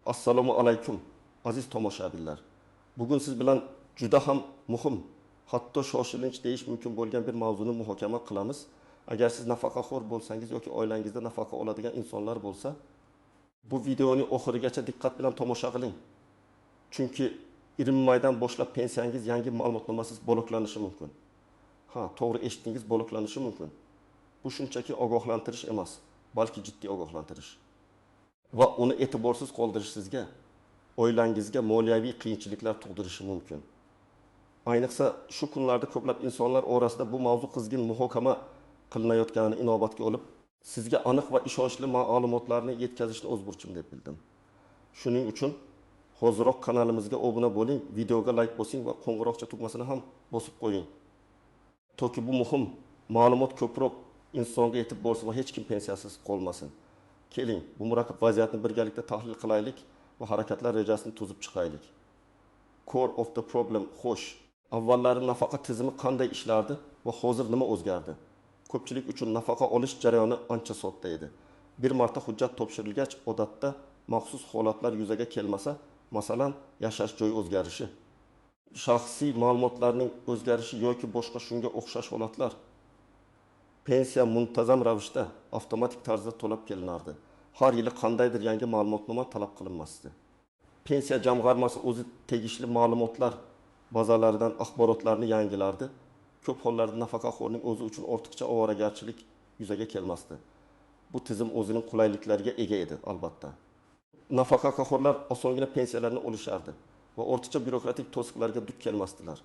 Assalomu alaykum, aziz tomoshabinlar. Bugun siz bilan juda ham muhim, hatto shoshilinch deyish mumkin bo'lgan bir mavzuni muhokama qilamiz. Agar siz nafaqaxo'r bo'lsangiz yoki oilangizda nafaqa oladigan insonlar bo'lsa, bu videoni oxirigacha diqqat bilan tomosha qiling. Chunki 20 maydan boshlab pensiyangiz yangi ma'lumotnomasiz bloklanishi mumkin. Ha, to'g'ri eshitdingiz, bloklanishi mumkin. Bu shunchaki ogohlantirish emas, balki jiddiy ogohlantirish. Va uni e'tiborsiz qoldirish sizga, oilangizga moliyaviy qiyinchiliklar tug'dirishi mumkin. Ayniqsa shu kunlarda ko'plab insonlar orasida bu mavzu qizg'in muhokama qilinayotganini inobatga olib, sizga aniq va ishonchli ma'lumotlarni yetkazishni o'z burchim deb bildim. Shuning uchun hoziroq kanalimizga obuna bo'ling, videoga like bosing va qo'ng'iroqcha tugmasini ham bosib qo'ying. Toki bu muhim ma'lumot ko'proq insonga yetib borsin va hech kim pensiyasiz qolmasin. Keling, bu murakkab vaziyatni birgalikda tahlil qilaylik va harakatlar rejasini tuzib chiqaylik. Core of the problem. Xo'sh, avvallari nafaqa tizimi qanday ishlardi va hozir nima o'zgardi? Ko'pchilik uchun nafaqa olish jarayoni ancha sodda edi. Bir marta hujjat topshirilgach, odatda maxsus holatlar yuzaga kelmasa, masalan, yashash joyi o'zgarishi, shaxsiy ma'lumotlarning o'zgarishi yoki boshqa shunga o'xshash holatlar, pensiya muntazam ravishda avtomatik tarzda to'lab kelinardi. Har yili qandaydir yangi ma'lumotnoma talab qilinmasdi. Pensiya jamg'armasi o'zi tegishli ma'lumotlar bazalaridan axborotlarni yangilardi. Ko'p hollarda nafaqaxo'rning o'zi uchun ortiqcha ovoragarchilik yuzaga kelmasdi. Bu tizim o'zining qulayliklariga ega edi, albatta. Nafaqaxo'rlar osongina pensiyalarni olishardi va ortiqcha byurokratik to'siqlarga duch kelmasdilar.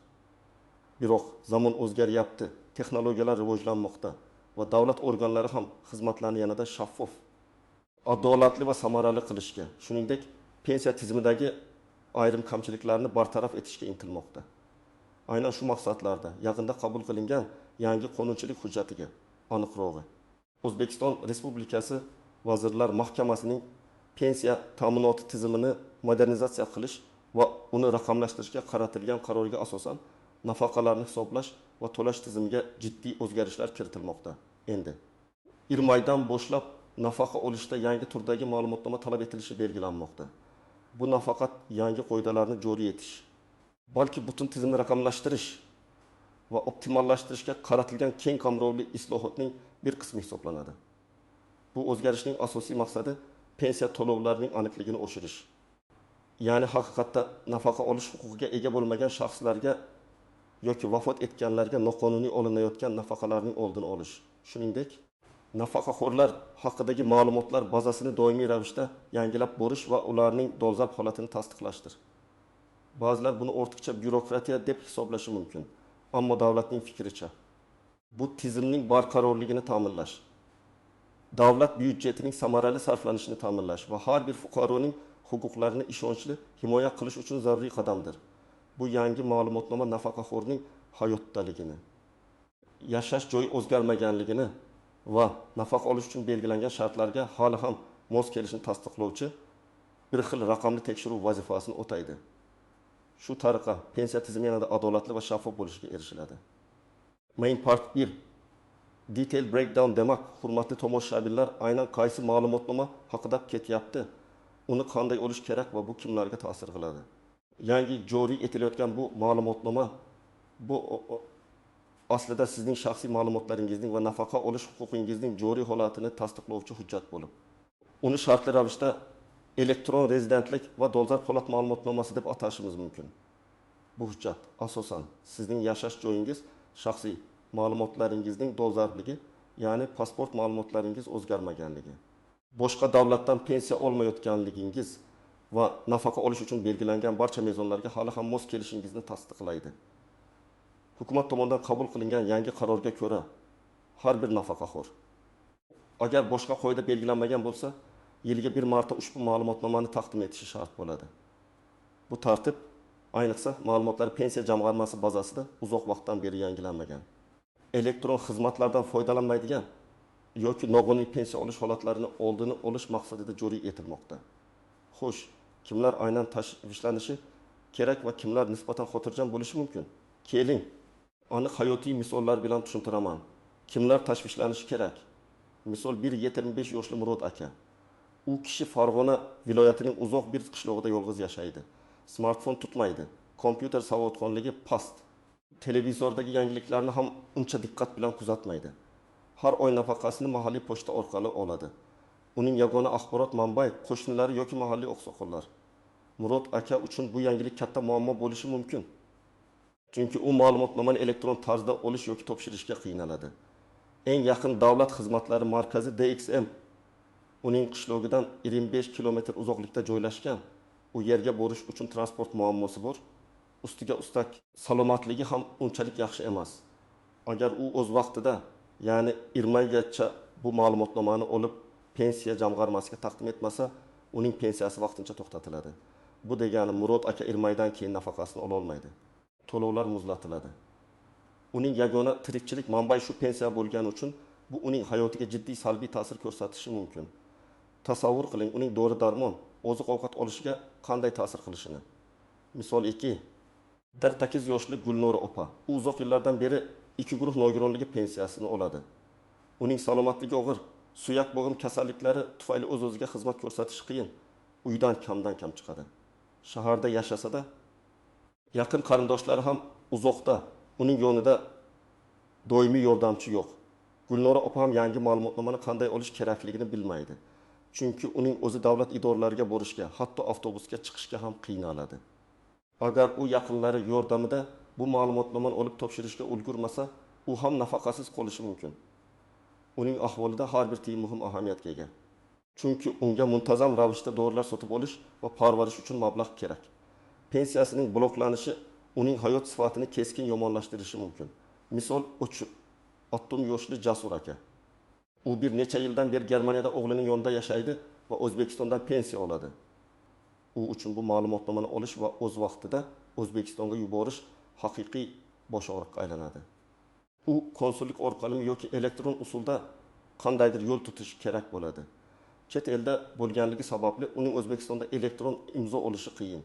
Biroq zamon o'zgaryapti, texnologiyalar rivojlanmoqda va davlat organlari ham xizmatlarni yanada shaffof, adolatli va samarali qilishga, shuningdek, pensiya tizimidagi ayrim kamchiliklarni bartaraf etishga intilmoqda. Aynan shu maqsadlarda yaqinda qabul qilingan yangi qonunchilik hujjatiga, aniqrog'i, O'zbekiston Respublikasi Vazirlar Mahkamasining pensiya ta'minoti tizimini modernizatsiya qilish va uni raqamlashtirishga qaratilgan qaroriga asosan nafaqalarni hisoblash va to'lash tizimiga jiddiy o'zgarishlar kiritilmoqda. Endi 20 maydan boshlab nafaqa olishda yangi turdagi ma'lumotnoma talab etilishi belgilanmoqda. Bu nafaqat yangi qoidalarni joriy etish, balki butun tizimni raqamlashtirish va optimallashtirishga qaratilgan keng qamrovli islohotning bir qismi hisoblanadi. Bu o'zgarishning asosiy maqsadi pensiya to'lovlarining aniqligini oshirish. Ya'ni haqiqatda nafaqa olish huquqiga ega bo'lmagan shaxslarga yoki vafot etganlarga noqonuniy olinayotgan nafaqalarning oldini olish. Shuningdek, nafaqaxo'rlar haqidagi ma'lumotlar bazasini doimiy ravishda yangilab borish va ularning dolzarb holatini tasdiqlashdir. Ba'zilar buni ortiqcha byurokratiya deb hisoblashi mumkin, ammo davlatning fikricha bu tizimning barqarorligini ta'minlash, davlat byudjetining samarali sarflanishini ta'minlash va har bir fuqaroning huquqlarini ishonchli himoya qilish uchun zaruriy qadamdir. Bu yangi ma'lumotnoma nafaqaxo'rning hayotdaligini, yashash joyi o'zgarmaganligini va nafaqa olish uchun belgilangan shartlarga hali ham mos kelishini tasdiqlovchi bir xil raqamli tekshiruv vazifasini o'taydi. Shu tariqa pensiya tizimi yanada adolatli va shaffof bo'lishiga erishiladi. Main part 1. Detail breakdown demak, hurmatli tomoshabinlar, aynan qaysi ma'lumotnoma haqida ketyapti, uni qanday olish kerak va bu kimlarga ta'sir qiladi? Yangi joriy etilayotgan bu ma'lumotnoma bu aslida sizning shaxsiy ma'lumotlaringizning va nafaqa olish huquqingizning joriy holatini tasdiqlovchi hujjat bo'lib, uni shartli ravishda elektron rezidentlik va dolzarb holat ma'lumotnomasi deb atashimiz mumkin. Bu hujjat asosan sizning yashash joyingiz, shaxsiy ma'lumotlaringizning dolzarbligi, ya'ni pasport ma'lumotlaringiz o'zgarmaganligi, boshqa davlatdan pensiya olmayotganligingiz va nafaqa olish uchun belgilangan barcha mezonlarga hali ham mos kelishingizni tasdiqlaydi. Hukumat tomonidan qabul qilingan yangi qarorga ko'ra, har bir nafaqaxo'r agar boshqa qoida belgilanmagan bo'lsa, yiliga bir marta ushbu ma'lumotnomani taqdim etishi shart bo'ladi. Bu tartib ayniqsa ma'lumotlar pensiya jamg'armasi bazasida uzoq vaqtdan beri yangilanmagan, elektron xizmatlardan foydalanmaydigan yoki noqonuniy pensiya olish holatlarini oldini olish maqsadida joriy etilmoqda. Xo'sh, kimlar aynan tashvishlanishi kerak va kimlar nisbatan xotirjam bo'lishi mumkin? Keling, aniq hayotiy misollar bilan tushuntiraman. Kimlar tashvishlanishi kerak? Misol 1-75 yoshli Murod aka. U kishi Farg'ona viloyatining uzoq bir qishlog'ida yolg'iz yashaydi. Smartfon tutmaydi. Kompyuter savodxonligi past. Televizordagi yangiliklarni ham uncha diqqat bilan kuzatmaydi. Har oy nafaqasini mahalliy pochta orqali oladi. Uning yagona axborot manbai qo'shnilari yoki mahalliy oqsoqollar. Murod aka uchun bu yangilik katta muammo bo'lishi mumkin. Chunki u ma'lumotnomani elektron tarzda olish yoki topshirishga qiynaladi. Eng yaqin davlat xizmatlari markazi DXM uning qishlog'idan 25 kilometr uzoqlikda joylashgan. U yerga borish uchun transport muammosi bor. Ustiga ustak salomatligi ham unchalik yaxshi emas. Agar u o'z vaqtida, ya'ni 20 gacha bu ma'lumotnomani olib pensiya jamg'armasiga taqdim etmasa, uning pensiyasi vaqtincha to'xtatiladi. Bu degani Murod aka 20 maydan keyin nafaqasini ololmaydi. To'lovlar muzlatiladi. Uning yagona tirikchilik manbai shu pensiya bo'lgani uchun bu uning hayotiga jiddiy salbiy ta'sir ko'rsatishi mumkin. Tasavvur qiling, uning dori darmon, oziq ovqat olishiga qanday ta'sir qilishini. Misol 2. 8 yoshli Gulnora opa. U uzoq yillardan beri ikki guruh nogironligi pensiyasini oladi. Uning salomatligi og'ir, suyak bo'g'im kasalliklari tufayli o'z-o'ziga xizmat ko'rsatish qiyin. Uydan kamdan kam chiqadi. Shaharda yashasa-da, yaqin qarindoshlari ham uzoqda, uning yonida doimiy yordamchi yo'q. Gulnora opa ham yangi ma'lumotnomani qanday olish kerakligini bilmaydi. Chunki uning o'zi davlat idoralariga borishga, hatto avtobusga chiqishga ham qiynaladi. Agar u yaqinlari yordamida bu ma'lumotnomani olib topshirishga ulgurmasa, u ham nafaqasiz qolishi mumkin. Uning ahvolida har bir tiyin muhim ahamiyatga ega. Chunki unga muntazam ravishda dorilar sotib olish va parvarish uchun mablag' kerak. Pensiyasining bloklanishi uning hayot sifatini keskin yomonlashtirishi mumkin. Misol 3. 60 yoshli Jasur aka. U bir necha yildan beri Germaniyada o'g'lining yonida yashaydi va O'zbekistondan pensiya oladi. U uchun bu ma'lumotnomani olish va o'z vaqtida O'zbekistonga yuborish haqiqiy bosh og'riqqa aylanadi. U konsullik orqali yoki elektron usulda qandaydir yo'l tutish kerak bo'ladi. Chet elda bo'lganligi sababli uning O'zbekistonda elektron imzo olishi qiyin.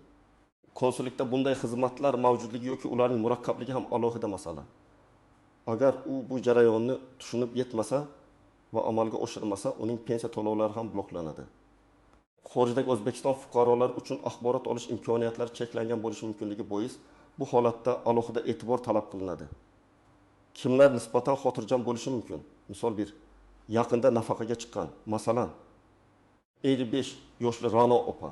Konsullikda bunday xizmatlar mavjudligi yoki ularning murakkabligi ham alohida masala. Agar u bu jarayonni tushunib yetmasa va amalga oshirmasa, uning pensiya to'lovlari ham bloklanadi. Xorijdagi O'zbekiston fuqarolari uchun axborot olish imkoniyatlari cheklangan bo'lishi mumkinligi bois bu holatda alohida e'tibor talab qilinadi. Kimlar nisbatan xotirjam bo'lishi mumkin? Misol 1. Yaqinda nafaqaga chiqqan, masalan, 55 yoshli Ra'no opa.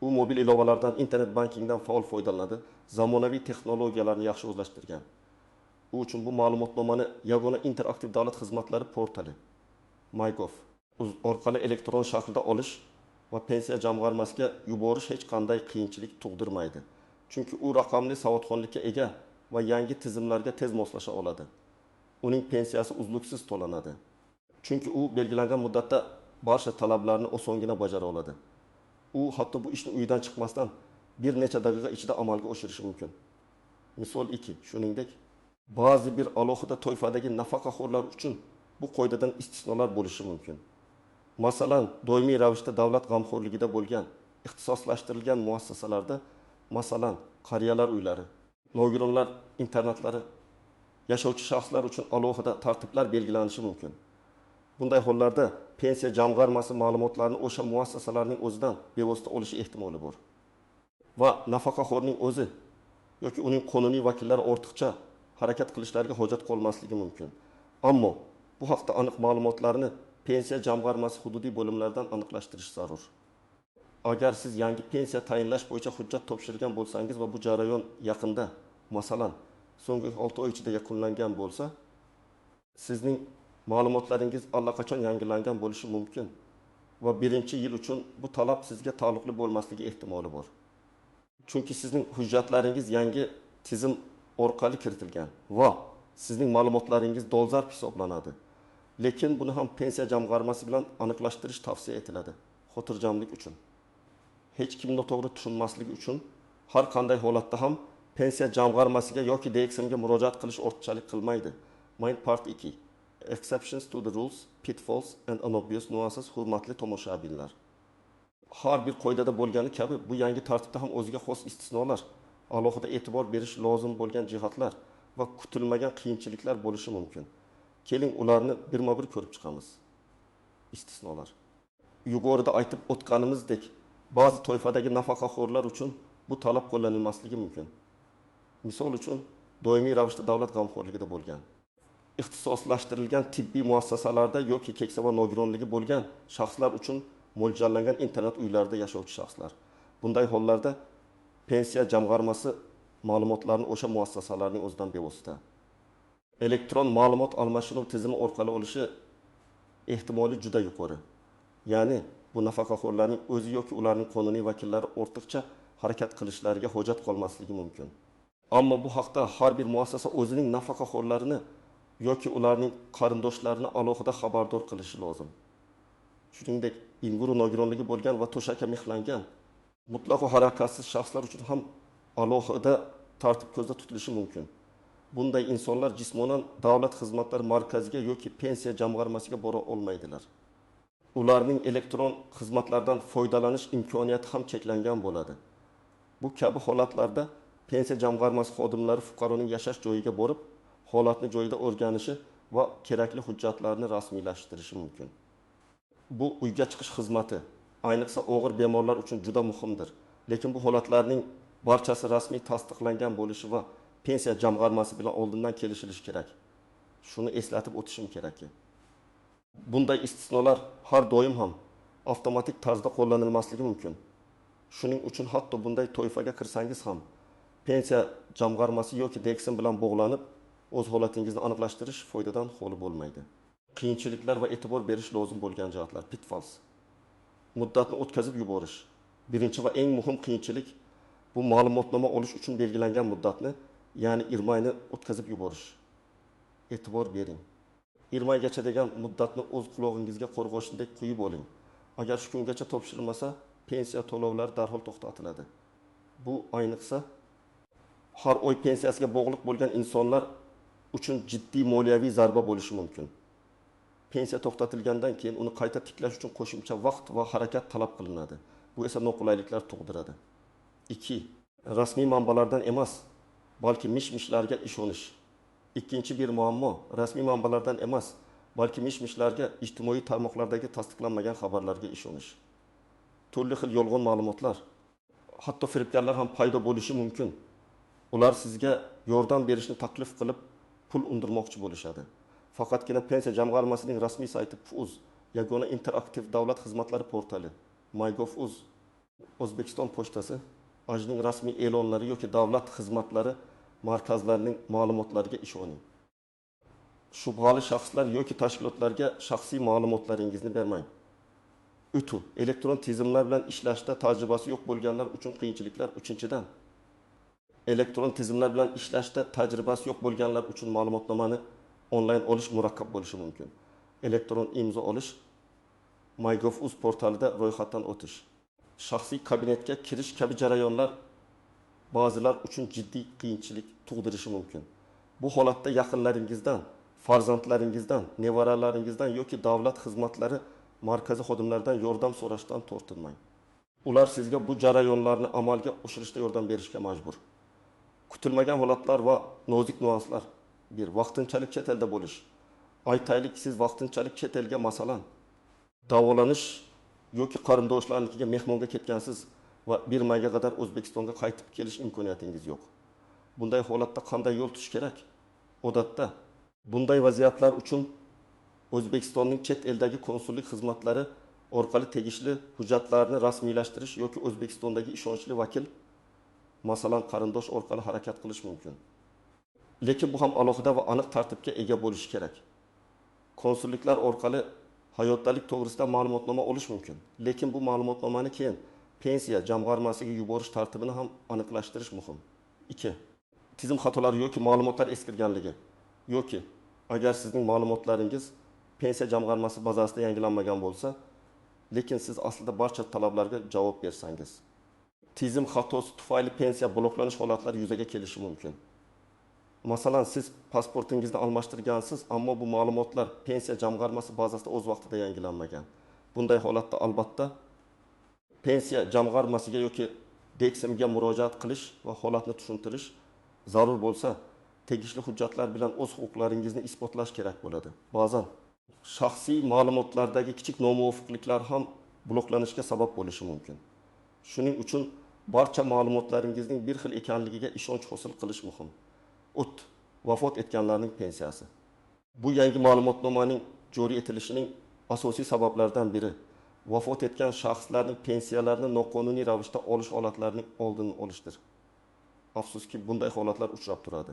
U mobil ilovalardan, internet bankingdan faol foydalanadi, zamonaviy texnologiyalarni yaxshi o'zlashtirgan. U uchun bu ma'lumotnomani yagona interaktiv davlat xizmatlari portali MyGov orqali elektron shaklda olish va pensiya jamg'armasiga yuborish hech qanday qiyinchilik tug'dirmaydi. Chunki u raqamli savodxonlikka ega va yangi tizimlarga tez moslasha oladi. Uning pensiyasi uzluksiz to'lanadi. Chunki u belgilangan muddatda barcha talablarni osongina bajara oladi. U hatto bu ishni uydan chiqmasdan bir necha daqiqa ichida amalga oshirishi mumkin. Misol 2. Shuningdek, ba'zi bir alohida toifadagi nafaqaxo'rlar uchun bu qoidadan istisnolar bo'lishi mumkin. Masalan, doimiy ravishda davlat g'amxo'rligida bo'lgan ixtisoslashtirilgan muassasalarda, masalan, qariyalar uylari, nogironlar internatlari yashovchi shaxslar uchun alohida tartiblar belgilanishi mumkin. Bunday hollarda pensiya jamg'armasi ma'lumotlarini o'sha muassasalarning o'zidan bevosita olishi ehtimoli bor. Va nafaqaxo'rning o'zi yoki uning qonuniy vakillari ortiqcha harakat qilishlariga hojat qolmasligi mumkin. Ammo bu haqda aniq ma'lumotlarni pensiya jamg'armasi hududiy bo'limlaridan aniqlashtirish zarur. Agar siz yangi pensiya tayinlash bo'yicha hujjat topshirgan bo'lsangiz va bu jarayon yaqinda, masalan, so'nggi 6 oy ichida yakunlangan bo'lsa, sizning ma'lumotlaringiz allaqachon yangilangan bo'lishi mumkin va birinchi yil uchun bu talab sizga taalluqli bo'lmasligi ehtimoli bor. Chunki sizning hujjatlaringiz yangi tizim orqali kiritilgan va sizning ma'lumotlaringiz dolzarb hisoblanadi. Lekin buni ham pensiya jamg'armasi bilan aniqlashtirish tavsiya etiladi, xotirjamlik uchun. Hech kim noto'g'ri tushunmasligi uchun har qanday holatda ham pensiya jamg'armasiga yoki DXMga murojaat qilish ortiqchalik qilmaydi. Mind Part 2. Exceptions to the rules, pitfalls and unobvious nuances. Hurmatli tomoshabinlar. Har bir qoidada bo'lgani kabi bu yangi tartibda ham o'ziga xos istisnolar, alohida e'tibor berish lozim bo'lgan jihatlar va kutilmagan qiyinchiliklar bo'lishi mumkin. Keling, ularni birma-bir ko'rib chiqamiz. Istisnolar. Yuqorida aytib o'tganimizdek, ba'zi toifadagi nafaqaxo'rlar uchun bu talab qo'llanilmasligi mumkin. Misol uchun, doimiy ravishda davlat g'amxo'rligida bo'lgan, ixtisoslashtirilgan tibbiy muassasalarda yoki keksa va nogironligi bo'lgan shaxslar uchun mo'ljallangan internat uylarida yashovchi shaxslar. Bunday hollarda pensiya jamg'armasi ma'lumotlarini o'sha muassasalarning o'zidan bevosita elektron ma'lumot almashinuv tizimi orqali olishi ehtimoli juda yuqori. Ya'ni bu nafaqaxo'rlarning o'zi yoki ularning qonuniy vakillari ortiqcha harakat qilishlariga hojat qolmasligi mumkin. Ammo bu haqda har bir muassasa o'zining nafaqaxo'rlarini yoki ularning qarindoshlarini alohida xabardor qilishi lozim. Shuningdek, inguru nogironligi bo'lgan va to'shakka mixlangan mutlaqo harakatsiz shaxslar uchun ham alohida tartib ko'zda tutilishi mumkin. Bunday insonlar jismonan davlat xizmatlari markaziga yoki pensiya jamg'armasiga bora olmaydilar. Ularning elektron xizmatlardan foydalanish imkoniyati ham cheklangan bo'ladi. Bu kabi holatlarda pensiya jamg'armasi xodimlari fuqaroning yashash joyiga borib, holatni joyida o'rganishi va kerakli hujjatlarni rasmiylashtirishi mumkin. Bu uyga chiqish xizmati ayniqsa og'ir bemorlar uchun juda muhimdir. Lekin bu holatlarning barchasi rasmiy tasdiqlangan bo'lishi va pensiya jamg'armasi bilan oldindan kelishilishi kerak. Shuni eslatib o'tishim kerakki, bunday istisnolar har doim ham avtomatik tarzda qo'llanilmasligi mumkin. Shuning uchun hatto bunday toifaga kirsangiz ham pensiya jamg'armasi yoki DEXM bilan bog'lanib o'z holatingizni aniqlashtirish foydadan xoli bo'lmaydi. Qiyinchiliklar va e'tibor berish lozim bo'lgan jihatlar, pitfalls. Muddatni o'tkazib yuborish. Birinchi va eng muhim qiyinchilik bu ma'lumotnoma olish uchun belgilangan muddatni, ya'ni irmayni o'tkazib yuborish. E'tibor bering. Irmaygacha degan muddatni o'z qulog'ingizga qo'rg'oshindek quyib oling. Agar shu kungacha topshirilmasa, pensiya to'lovlari darhol to'xtatiladi. Bu ayniqsa har oy pensiyasiga bog'liq bo'lgan insonlar uchun jiddiy moliyaviy zarba bo'lishi mumkin. Pensiya to'xtatilgandan keyin uni qayta tiklash uchun qo'shimcha vaqt va harakat talab qilinadi. Bu esa noqulayliklar tug'diradi. 2. Rasmiy manbalardan emas, balki mish-mishlarga ishonish. Ikkinchi bir muammo rasmiy manbalardan emas, balki mish-mishlarga, ijtimoiy tarmoqlardagi tasdiqlanmagan xabarlarga ishonish. Turli xil yolg'on ma'lumotlar, hatto firibgarlar ham paydo bo'lishi mumkin. Ular sizga yordam berishni taklif qilib, pul undirmoqchi bo'lishadi. Faqatgina pensiya jamg'armasining rasmiy sayti PUZ, yagona interaktiv davlat xizmatlari portali, MyGov.uz, O'zbekiston pochtasi, AJning rasmiy e'lonlari yoki davlat xizmatlari markazlarining ma'lumotlariga ishoning. Shubhali shaxslar yoki tashkilotlarga shaxsiy ma'lumotlaringizni bermang. Utu, elektron tizimlar bilan ishlashda tajribasi yo'q bo'lganlar uchun qiyinchiliklar. Uchinchidan, elektron tizimlar bilan ishlashda tajribasi yo'q bo'lganlar uchun ma'lumotnomani onlayn olish murakkab bo'lishi mumkin. Elektron imzo olish, MyGov.uz portalida ro'yxatdan o'tish, shaxsiy kabinetga kirish kabi jarayonlar ba'zilar uchun jiddiy qiyinchilik tug'dirishi mumkin. Bu holatda yaqinlaringizdan, farzandlaringizdan, nevaralaringizdan yoki davlat xizmatlari markazi xodimlaridan yordam so'rashdan tortinmang. Ular sizga bu jarayonlarni amalga oshirishda yordam berishga majbur. Kutilmagan holatlar va nozik nuanslar. 1. Vaqtinchalik chet elda bo'lish. Aytaylik, siz vaqtinchalik chet elga, masalan, davolanish yoki qarindoshlarnikiga mehmonga ketgansiz va 1 mayga qadar O'zbekistonga qaytib kelish imkoniyatingiz yo'q. Bunday holatda qanday yo'l tutish kerak? Odatda bunday vaziyatlar uchun O'zbekistonning chet eldagi konsullik xizmatlari orqali tegishli hujjatlarni rasmiylashtirish yoki O'zbekistondagi ishonchli vakil, masalan, qarindosh orqali harakat qilish mumkin. Lekin bu ham alohida va aniq tartibga ega bo'lishi kerak. Konsulliklar orqali hayotdalik to'g'risida ma'lumotnoma olish mumkin. Lekin bu ma'lumotnomani keyin pensiya jamg'armasiga yuborish tartibini ham aniqlashtirish muhim. 2. Tizim xatolari yoki ma'lumotlar eskirganligi yoki agar sizning ma'lumotlaringiz pensiya jamg'armasi bazasida yangilanmagan bo'lsa, lekin siz aslida barcha talablarga javob bersangiz, tizim xatosi tufayli pensiya bloklanish holatlari yuzaga kelishi mumkin. Masalan, siz pasportingizni almashtirgansiz, ammo bu ma'lumotlar pensiya jamg'armasi bazasida o'z vaqtida yangilanmagan. Bunday holatda albatta pensiya jamg'armasiga yoki DEXMga murojaat qilish va holatni tushuntirish zarur bo'lsa, tegishli hujjatlar bilan o'z huquqlaringizni isbotlash kerak bo'ladi. Ba'zan shaxsiy ma'lumotlardagi kichik nomuvofiqliklar ham bloklanishga sabab bo'lishi mumkin. Shuning uchun barcha ma'lumotlaringizning bir xil ekanligiga ishonch hosil qilish muhim. 3. Vafot etganlarning pensiyasi. Bu yangi ma'lumotnomaning joriy etilishining asosiy sabablaridan biri vafot etgan shaxslarning pensiyalarini noqonuniy ravishda olish holatlarining oldini olishdir. Afsuski, bunday holatlar uchrab turadi.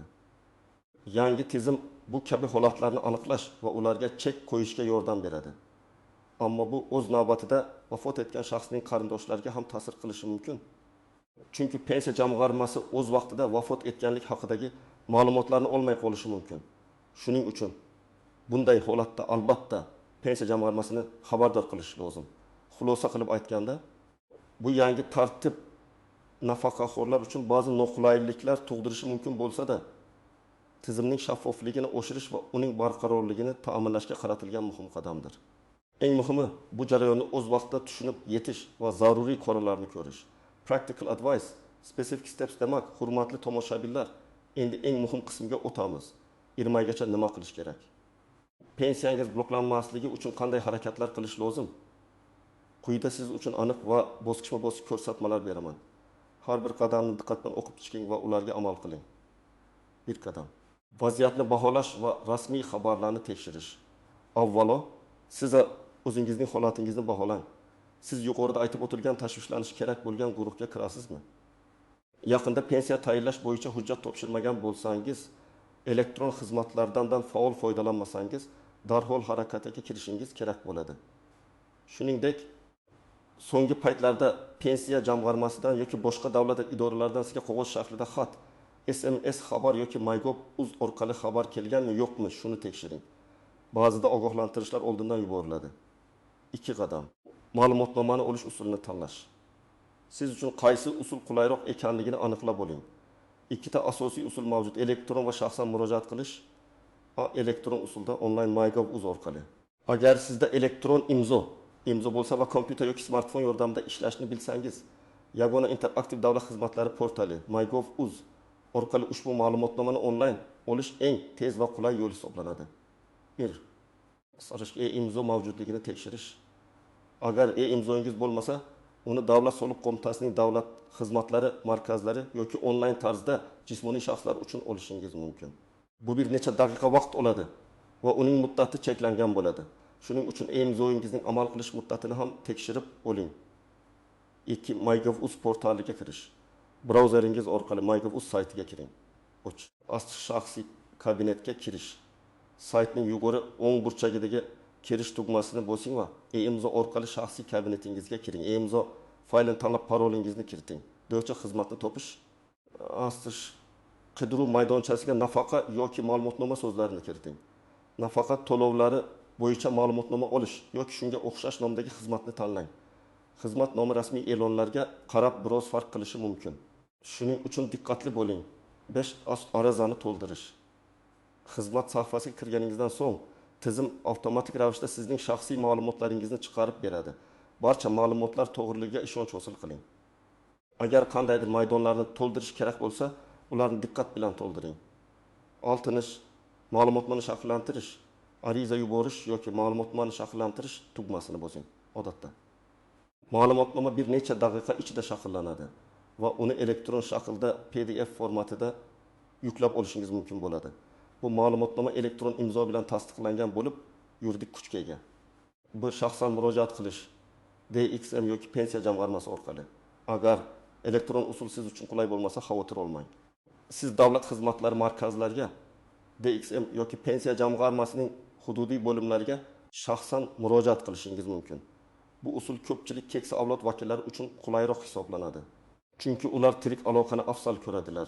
Yangi tizim bu kabi holatlarni aniqlash va ularga chek qo'yishga yordam beradi. Ammo bu o'z navbatida vafot etgan shaxsning qarindoshlariga ham ta'sir qilishi mumkin. Chunki pensiya jamg'armasi o'z vaqtida vafot etganlik haqidagi ma'lumotlarni olmay qolishi mumkin. Shuning uchun bunday holatda albatta pensiya jamg'armasini xabardor qilish lozim. Xulosa qilib aytganda, bu yangi tartib nafaqaxo'rlar uchun ba'zi noqulayliklar tug'dirishi mumkin bo'lsa-da, tizimning shaffofligini oshirish va uning barqarorligini ta'minlashga qaratilgan muhim qadamdir. Eng muhimi, bu jarayonni o'z vaqtida tushunib yetish va zaruriy choralarni ko'rish. Practical advice, specific steps demak, hurmatli tomoshabinlar, endi eng muhim qismga o'tamiz. 1 maygacha nima qilish kerak? Pensiyangiz bloklanmasligi uchun qanday harakatlar qilish lozim? Quyida siz uchun aniq va bosqichma-bosqich ko'rsatmalar beraman. Har bir qadamni diqqat bilan o'qib chiqing va ularga amal qiling. Bir qadam. Vaziyatni baholash va rasmiy xabarlarni tekshirish. Avvalo, siz o'zingizning holatingizni baholang. Siz yuqorida aytib o'tilgan tashvishlanish kerak bo'lgan guruhga kirasizmi? Yaqinda pensiya tayinlash bo'yicha hujjat topshirmagan bo'lsangiz, elektron xizmatlardan faol foydalanmasangiz, darhol harakatga kirishingiz kerak bo'ladi. Shuningdek, so'nggi paytlarda pensiya jamg'armasidan yoki boshqa davlat idoralaridan sizga qog'oz shaklida xat, SMS xabar yoki MyGov.uz orqali xabar kelganmi yo'qmi, shuni tekshiring. Ba'zida ogohlantirishlar oldindan yuboriladi. 2 qadam. Ma'lumotnomani olish usulini tanlash. Siz uchun qaysi usul qulayroq ekanligini aniqlab oling. Ikkita asosiy usul mavjud: elektron va shaxsan murojaat qilish, elektron usulda onlayn MyGov.uz orqali. Agar sizda elektron imzo bo'lsa va kompyuter yoki smartfon yordamida ishlashni bilsangiz, yagona interaktiv davlat xizmatlari portali MyGov.uz orqali ushbu ma'lumotnomani onlayn olish eng tez va qulay yo'l hisoblanadi. 1. E-imzo mavjudligini tekshirish. Agar e-imzoyingiz bo'lmasa, uni Davlat soliq qo'mitasining davlat xizmatlari markazlari yoki onlayn tarzda jismoniy shaxslar uchun olishingiz mumkin. Bu bir necha daqiqa vaqt oladi va uning muddati cheklangan bo'ladi. Shuning uchun e-imzoyingizning amal qilish muddatini ham tekshirib oling. 2. MyGov.uz portaliga kirish. Brauzeringiz orqali MyGov.uz saytiga kiring. 3. Shaxsiy kabinetga kirish. Saytning yuqori o'ng burchagidagi kirish tugmasini bosing va e-imzo orqali shaxsiy kabinetingizga kiring. E-imzo faylini tanlab parolingizni kiriting. 4. Xizmatni topish. Qidiruv maydonchasiga nafaqa yoki ma'lumotnoma so'zlarini kiriting. Nafaqa to'lovlari bo'yicha ma'lumotnoma olish yoki shunga o'xshash nomdagi xizmatni tanlang. Xizmat nomi rasmiy e'lonlarga qarab biroz farq qilishi mumkin. Shuning uchun diqqatli bo'ling. 5. Arizani to'ldirish. Xizmat sahifasiga kirganingizdan so'ng tizim avtomatik ravishda sizning shaxsiy ma'lumotlaringizni chiqarib beradi. Barcha ma'lumotlar to'g'riligiga ishonch hosil qiling. Agar qandaydir maydonlarni to'ldirish kerak bo'lsa, ularni diqqat bilan to'ldiring. 6. Ma'lumotni shakllantirish, ariza yuborish yoki ma'lumotni shakllantirish tugmasini bosing. Odatda ma'lumotnoma bir necha daqiqa ichida shakllanadi va uni elektron shaklda PDF formatida yuklab olishingiz mumkin bo'ladi. Bu ma'lumotnoma elektron imzo bilan tasdiqlangan bo'lib, yuridik kuchga ega. Bir shaxsan murojaat qilish DXM yoki pensiya jamg'armasi orqali. Agar elektron usul siz uchun qulay bo'lmasa, xavotir olmang. Siz davlat xizmatlari markazlariga, DXM yoki pensiya jamg'armasining hududiy bo'limlariga shaxsan murojaat qilishingiz mumkin. Bu usul ko'pchilik keksa avlod vakillari uchun qulayroq hisoblanadi. Chunki ular tirik aloqani afzal ko'radilar.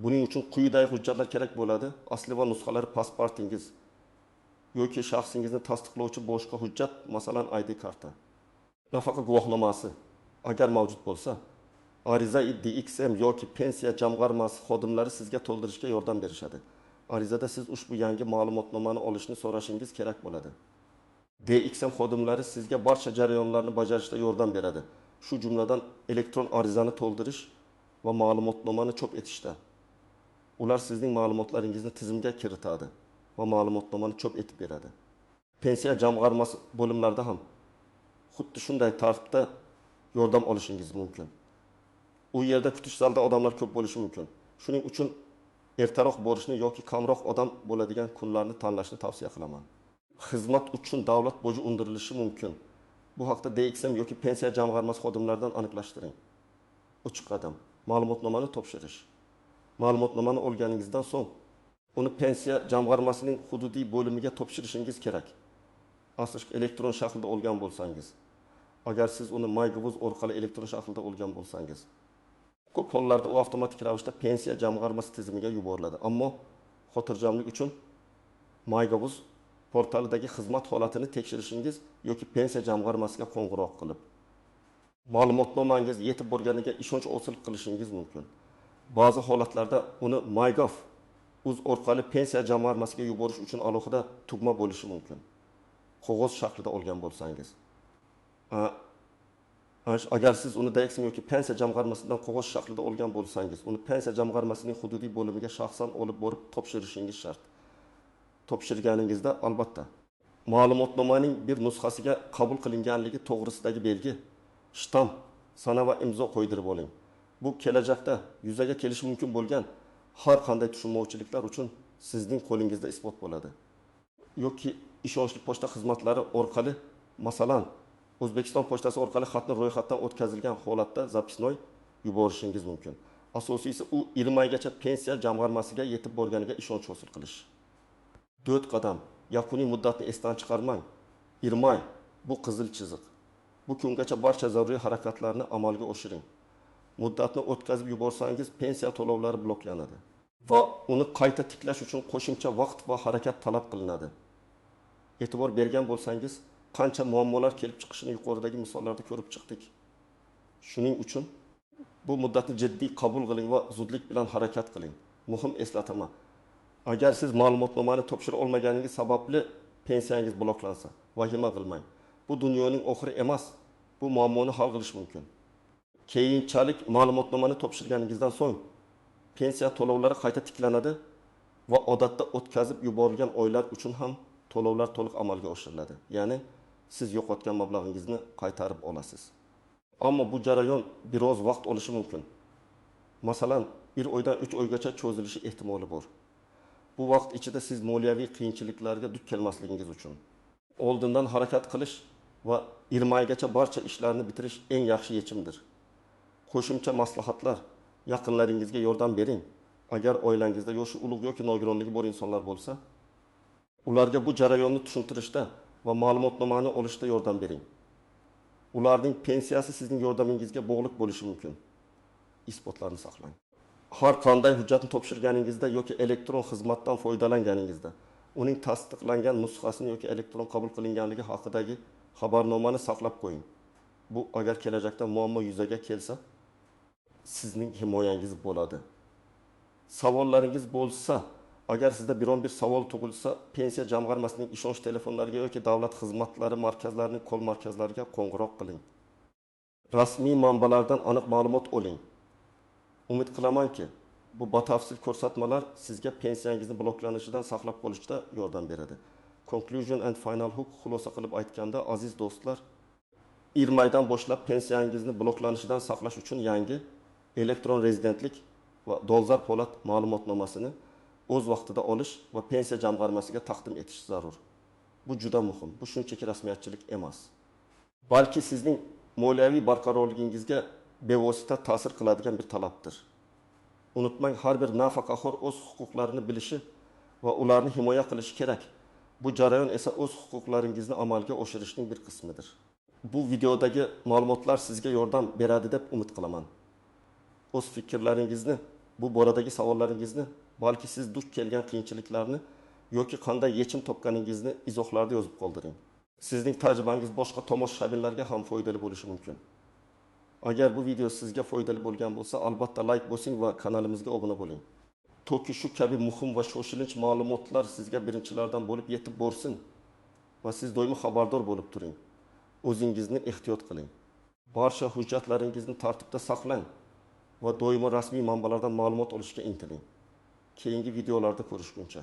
Buning uchun quyidagi hujjatlar kerak bo'ladi: asli va nusxalari pasportingiz yoki shaxsingizni tasdiqlovchi boshqa hujjat, masalan ID karta. Nafaqa guvohnomasi agar mavjud bo'lsa, ariza DXM yoki pensiya jamg'armasi xodimlari sizga to'ldirishga yordam berishadi. Arizada siz ushbu yangi ma'lumotnomani olishni so'rashingiz kerak bo'ladi. DXM xodimlari sizga barcha jarayonlarni bajarishda yordam beradi. Shu jumladan elektron arizani to'ldirish va ma'lumotnomani chop etishda. Ular sizning ma'lumotlaringizni tizimga kiritadi va ma'lumotnomani chop etib beradi. Pensiya jamg'armasi bo'limlarida ham xuddi shunday tartibda yordam olishingiz mumkin. U yerda kutish zalida odamlar ko'p bo'lishi mumkin. Shuning uchun ertaroq borishni yoki kamroq odam bo'ladigan kunlarni tanlashni tavsiya qilaman. Xizmat uchun davlat boji undirilishi mumkin. Bu haqda DXM yoki pensiya jamg'armasi xodimlaridan aniqlashtiring. 3 qadam. Ma'lumotnomani topshirish. Ma'lumotnomani olganingizdan so'ng uni pensiya jamg'armasining hududiy bo'limiga topshirishingiz kerak. Aslida elektron shaklda olgan bo'lsangiz, agar siz uni MyGov.uz orqali elektron shaklda olgan bo'lsangiz, ko'p hollarda u avtomatik ravishda pensiya jamg'armasi tizimiga yuboriladi. Ammo xotirjamlik uchun MyGov.uz portalidagi xizmat holatini tekshirishingiz yoki pensiya jamg'armasiga qo'ng'iroq qilib ma'lumotnomangiz yetib borganiga ishonch hosil qilishingiz mumkin. Ba'zi holatlarda uni MyGov.uz orqali pensiya jamg'armasiga yuborish uchun alohida tugma bo'lishi mumkin. Qog'oz shaklida olgan bo'lsangiz. Agar siz uni DXM yoki pensiya jamg'armasidan qog'oz shaklida olgan bo'lsangiz, uni pensiya jamg'armasining hududiy bo'limiga shaxsan olib borib topshirishingiz shart. Topshirganingizda albatta ma'lumotnomaning bir nusxasiga qabul qilinganligi to'g'risidagi belgi, shtamp, sana va imzo qo'ydirib oling. Bu kelajakda yuzaga kelishi mumkin bo'lgan har qanday tushunmovchiliklar uchun sizning qo'lingizda isbot bo'ladi. Yoki ishonchli pochta xizmatlari orqali, masalan, O'zbekiston pochtasi orqali xatni ro'yxatdan o'tkazilgan holatda zapisnoy yuborishingiz mumkin. Asosiysi u 20 maygacha pensiya jamg'armasiga yetib borganiga ishonch hosil qilish. 4 qadam. Yakuniy muddatni esdan chiqarmang. 20 may bu qizil chiziq. Bu kungacha barcha zaruriy harakatlarni amalga oshiring. Muddatni o'tkazib yuborsangiz pensiya to'lovlari bloklanadi va uni qayta tiklash uchun qo'shimcha vaqt va harakat talab qilinadi. E'tibor bergan bo'lsangiz, qancha muammolar kelib chiqishini yuqoridagi misollarda ko'rib chiqdik. Shuning uchun bu muddatni jiddiy qabul qiling va zudlik bilan harakat qiling. Muhim eslatma. Agar siz ma'lumotnomani topshira olmaganingiz sababli pensiyangiz bloklansa, vahima qilmang. Bu dunyoning oxiri emas. Bu muammoni hal qilish mumkin. Keyinchalik ma'lumotnomani topshirganingizdan so'ng pensiya to'lovlari qayta tiklanadi va odatda o'tkazib yuborilgan oylar uchun ham to'lovlar to'liq amalga oshiriladi. Ya'ni siz yo'qotgan mablag'ingizni qaytarib olasiz. Ammo bu jarayon biroz vaqt olishi mumkin. Masalan, 1 oydan 3 oygacha cho'zilishi ehtimoli bor. Bu vaqt ichida siz moliyaviy qiyinchiliklarga duch kelmasligingiz uchun oldindan harakat qilish va 20 maygacha barcha ishlarni bitirish eng yaxshi yechimdir. Qo'shimcha maslahatlar: yaqinlaringizga yordam bering. Agar oilangizda yoshi ulug' yoki nogironligi bor insonlar bo'lsa, ularga bu jarayonni tushuntirishda va ma'lumotnomani olishda yordam bering. Ularning pensiyasi sizning yordamingizga bog'liq bo'lishi mumkin. Isbotlarni saqlang. Har qanday hujjatni topshirganingizda yoki elektron xizmatdan foydalanganingizda uning tasdiqlangan nusxasini yoki elektron qabul qilinganligi haqidagi xabarnomani saqlab qo'ying. Bu agar kelajakda muammo yuzaga kelsa, sizning himoyangiz bo'ladi. Savollaringiz bo'lsa, agar sizda biron bir savol tug'ilsa, pensiya jamg'armasining ishonch telefonlariga yoki davlat xizmatlari markazlarining kol markazlariga qo'ng'iroq qiling. Rasmiy manbalardan aniq ma'lumot oling. Umid qilamanki, bu batafsil ko'rsatmalar sizga pensiyangizni bloklanishidan saqlab qolishda yordam beradi. Conclusion and final hook. Xulosa qilib aytganda, aziz do'stlar, 20 maydan boshlab pensiyangizni bloklanishidan saqlash uchun yangi elektron rezidentlik va dolzarb holat ma'lumotnomasini o'z vaqtida olish va pensiya jamg'armasiga taqdim etish zarur. Bu juda muhim. Bu shunchaki rasmiyatchilik emas, balki sizning moliyaviy barqarorligingizga bevosita ta'sir qiladigan bir talabdir. Unutmang, har bir nafaqaxo'r o'z huquqlarini bilishi va ularni himoya qilishi kerak. Bu jarayon esa o'z huquqlaringizni amalga oshirishning bir qismidir. Bu videodagi ma'lumotlar sizga yordam beradi deb umid qilaman. O'z fikrlaringizni, bu boradagi savollaringizni, balki siz duch kelgan qiyinchiliklarni yoki qanday yechim topganingizni izohlarda yozib qoldiring. Sizning tajribangiz boshqa tomoshabinlarga ham foydali bo'lishi mumkin. Agar bu video sizga foydali bo'lgan bo'lsa, albatta like bosing va kanalimizga obuna bo'ling. Toki shu kabi muhim va shoshilinch ma'lumotlar sizga birinchilardan bo'lib yetib borsin va siz doimo xabardor bo'lib turing. O'zingizni ehtiyot qiling. Barcha hujjatlaringizni tartibda saqlang va doimo rasmiy manbalardan ma'lumot olishga intiling. Keyingi videolarda ko'rishguncha.